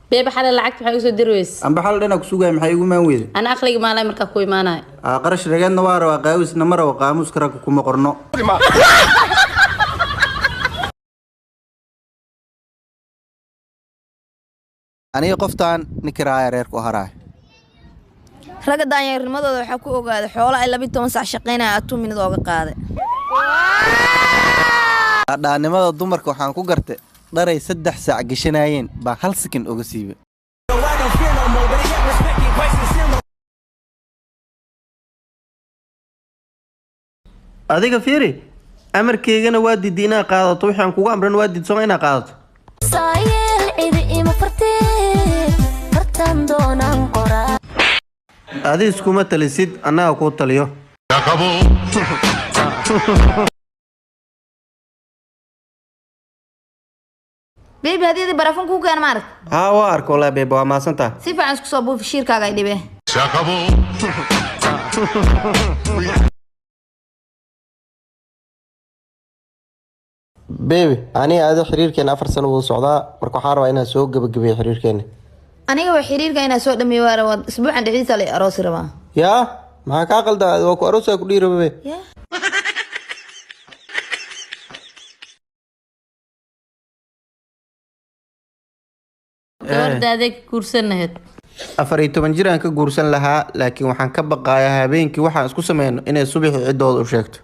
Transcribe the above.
Beeba, xalay lacagta maxay usoo diri weyse? Amba xal dhana ku sugaya, maxay igu maan weyde? Ana aqliga maalay markaa ku imaanayo. Aa qarash rageedna waa rabaa, qaawisna ma rabo, qaamuuska ragga kuma qorno. Aniga qoftaan ninkiraaya reerku haraay. Ragga daanyeernimadooda waxaa ku ogaaday xoolo ay 12 sac shaqaynaya aad 2 minid ooga qaaday. Dhaanimada dumarka waxaan ku gartay dharay 3 saac gashanayeen baa 1 sakin oga siibay. Adiga fiiri, amarkeygana waa diiday inaad qaadato, wixii aan kugu amran waa diid sooma inaad qaadato. Adi iskuma talisid, annaga kuu taliyo. Beebi, hadiyada barafuun kuu keena maarag? Haa, waa arka wallahi beeba, waa mahadsantaha. Si fiican isku soo buufi, shiirkaaga ay dhibee. Beebi, aniga adi xiriirkeena 4 sano wuu socdaa, marka waxaa rabaa inaan soo gebagabeeyo xiriirkeena. Aniga waa xiriirka inaa soo dhameeyo waa rabaa, isbuucan dhexdiisa la aroosi rabaa. Yaa, maxaa kaa qaldan? Waa ku aroosaa ku dhihi rababe. Yaa. Gabarda adeeg guursan lahayd? 14 jir aan ka guursan lahaa, laakiin waxaan ka baqayaa habeenkii waxaan isku sameyno inay subaxii ciddooda u sheegto.